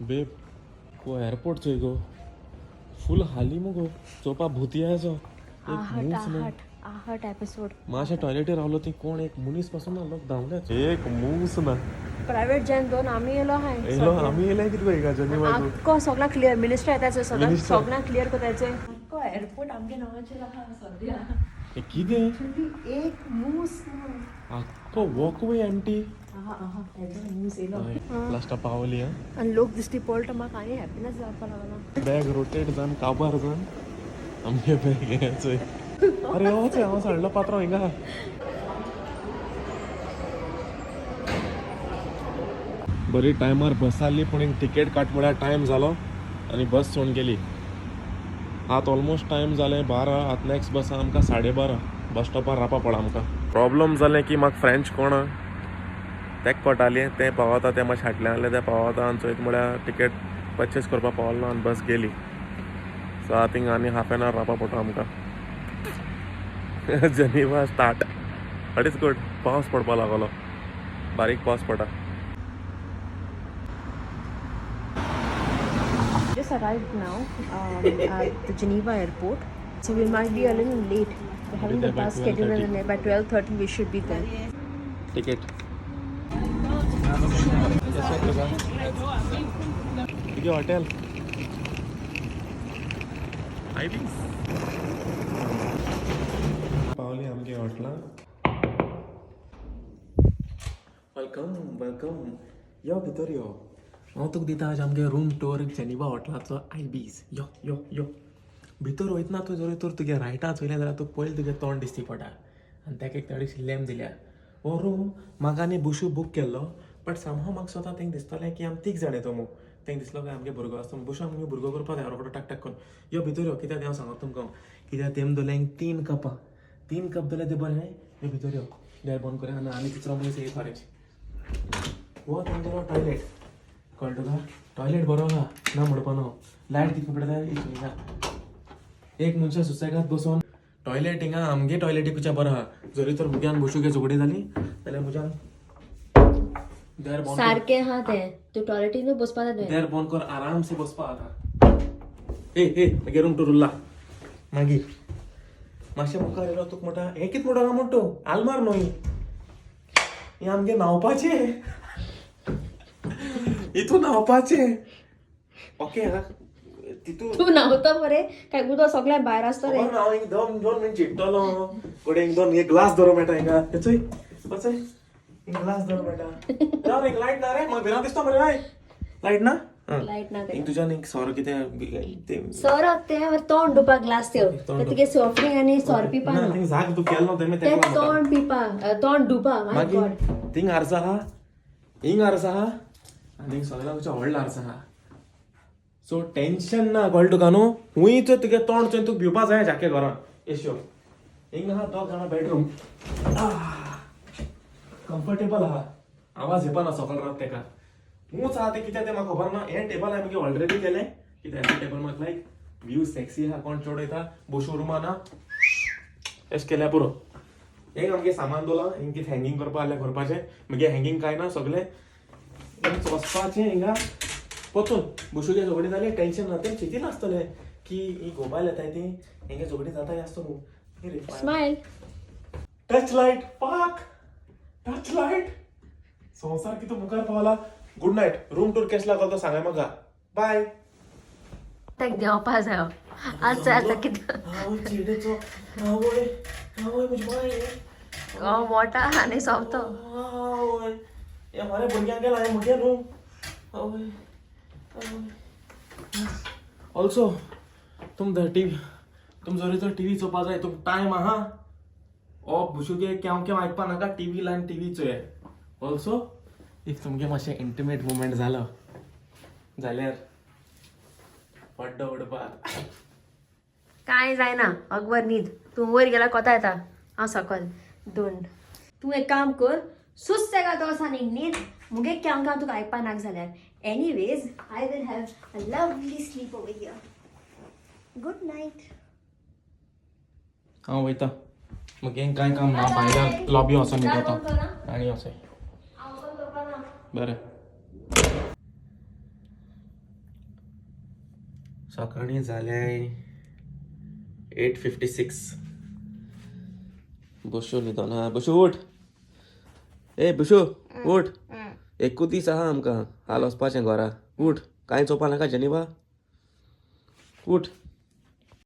Babe को airport चोय गो फूल हाली मुगो चोवपा भुतयाचो एक आहट मूस ना. आहट आहट एपिसोड. मातशें टॉयलेटीर रावलो ती कोण एक मनीस पासून ना, लोक धांवले, एक मूस ना. प्रायव्हेट जॅन दोन आमी येयलो हाय. येयलो आमी, येयले कितें हिंगा जनिवाजू. आख्खो सगळा क्लियर मिनिस्टर येता सगळं. Minister. सगळा क्लियर करताचे आख्खो एअरपोर्ट आमगे नांवाचेर आहा सद्या. हे कितें? एक मूस ना. आख्खो वॉकवे एम्प्टी. आहा आहा, मूस येयलो. लास्टा पावली हा. आनी लोक दिश्टी पडटा, म्हाका आनी हॅप्पिनस जावपा लागला. बॅग रोटेट जावन काबार जावन आमगे बॅग हें चोय. अरे हो चोय, हांव सांडलो पात्रांव हिंगा. बरी टायमार बस आसली, पूण एक तिकेट काट म्हळ्यार टायम जालो आनी बस सोडून गेली. आतां ऑलमोस्ट टायम जालें 12. आतां नॅक्स्ट बस आहा आमकां 12:30. बस स्टॉपार रावपा पडला आमकां. प्रॉब्लम जालें की म्हाका फ्रेंच कोण तेक कळटालें, तें पावता तें मातशें फाटल्यान आहलें, तें पावता आनी चोयत म्हळ्यार तिकेट पर्चेस करपाक पावलो ना आनी बस गेली. सो आतां थिंग आनी हाफ एन आवर रावपा पडटा आमकां. Geneva start, but it's good. पावस पडपा लागलो, बारीक पावस पडटा. Just arrived now at the Geneva airport. So we might be a little late. We're having Be the there by bus scheduled 12:30. and by 12:30 we should be there. Ticket तुगे hotel आयबीस पावली आमगे हॉटेलान. Welcome welcome, यो भितर यो. हांव तुका दिता आज आमगे रूम टूर जेनिवा हॉटेलाचो आयबीज. यो यो यो. भितर वयतना तूं जर तर तुगे रायटा चोयलें जाल्यार तुका पयलीं तुगे तोंड दिसती पडटा आनी ताका एक थोडीशी लॅम्प दिल्या. हो रूम म्हाका आनी बुशू बूक केल्लो, बट समहाव म्हाका स्वता तेंका दिसतालें की आमी तीग जाण येता मू. तेंका दिसलो काय आमगे भुरगो आसता, बुशू आमगे भुरगो करपा जाय रोकडो टाक टाक करून. यो भितर यो. कित्याक तें हांव सांगता तुमकां, कित्याक तेम दवरलें 3 कपां, 3 कप दवरले ते बरें. यो भितर यो, दार बंद कर आनी आनी तिसरो मनीस एक फारेच. हो तेंगेलो टॉयलेट, कळ्ळें तुका? टॉयलेट बरो आहा ना म्हणपा ना. लायट कितली पडटा हिंगा, एक मनशां सुसेगाद बसून टॉयलेट हिंगा. आमगे टॉयलेटी पेक्षा बरो आहा. जरी तर भुरग्यान बसूं झगडी जाली जाल्यार म्हज्यान दार बंद कर. सारकें हा तें, तूं टॉयलेटीनूय बसपा जाय. दार बंद कर, आरामसे बसपा आता. ए ए, मागीर रूम टूर उरला. मागीर मातशें मुखार येयलो तुका म्हणटा, हें कितें म्हणटा म्हण तूं आलमार न्हय, हें आमगे न्हांवपाचें, हितून न्हांवपाचें. ओके हा तितू. तूं न्हांवता मरे काय उदक सगळें भायर आसता रे? खबर ना, हांव एक दोन दोन मिनट चिट्टलो कोडे. एक दोन एक ग्लास दवरूं मेळटा हिंगा. हे चोय, हो चोय, एक ग्लास दवरूं मेळटा. राव, एक लायट ना रे, म्हाका भिरांत दिसता मरे. हय, लायट ना. लायट ना. एक तुज्यान एक सोरो कितें तें सर तें तोंड धुवपाक ग्लास तोंड तें तुगे सॉफ्ट ड्रिंक आनी सोरो पिवपा ना. न्हू. थिंग जाग तूं केलो तें तें तेका. तोंड पिवपा, तोंड धुवपा. माय मागीर गॉड. थिंग आरसा आहा, हिंग आरसा आहा आनी हिंग सगळ्याक व्हडलो आरसा आहा. सो टेन्शन ना, कळ्ळें तुका न्हू? हुंय चोय तुगे तोंड चोय, तुका भिवपा जाय जाके घरान येश्यो. हिंग आहा दोग जाणां बेडरूम, कम्फर्टेबल आहा. आवाज येवपा ना सकाळ रात तेका. ऊंच आहा तें कित्याक तें म्हाका खबर ना. हें टेबल हांवें मागीर ऑलरेडी केलें कित्याक हें टेबल म्हाका लायक व्यू सेक्सी आहा. कोण चोड वयता बसूं रुमा ना, एश केल्यार पुरो. एक आमगे सामान दवरलां हिंग, कितें हँगींग करपा जाल्यार करपाचें. मागीर हँगींग कांय ना, सगळें हिंग वचपाचें. हिंगा परतून बसूं झगडी जाली टेन्शन ना. तें चिंतीन आसतलें की ही गोबायल येताय ती हेंगे झगडी जाता आसतो न्हू. स्मायल. टच लायट पाक, टच लायट. संवसार कितू मुखार पावला. Good night. रूम टूर केस लागलो तो सांगाय म्हाका. बाय. ताका देंवपा जायो आज आतां कितें. हांव चिडेचो आवय आवय म्हजी बाय. हो मोठा आनी सोंपतो. आवय, हे मरे भुरग्यांक गेला हें म्हगे न्हू. आवय आवय. ऑल्सो तुम टी तुम जरी तर टीव्ही चोवपा जाय, तुमकां टायम आहा, ओ बुशुगे केव केव आयकपा नाका, टीव्ही लायन टीव्ही चोय. ऑल्सो if तुमगे मातशें इंटिमेट मुमेंट जालो जाल्यार पड्डो उडपाक. कांय जायना, अकबर न्हीद. तूं वयर गेल्यार कोता येता, हांव सकल दोन. तूं एक काम कर, सुसेगाद वच आनी न्हीद. मुगे केव केव तुका आयकपा नाका जाल्यार. Anyways, I will have a lovely sleep over here. Good night. हांव वयता, मगे कांय काम ना. भायल्यान लॉबी वचोन न्हिदता आनी वचोय. बरें. सकाळीं जालें 8:56. बशू न्हिदोना. बशू उठ. ए बशू उठ. एकूच दीस आहा आमकां हाल वचपाचें घरा. उठ, कांय चोवपा नाका जेनिवा. उठ.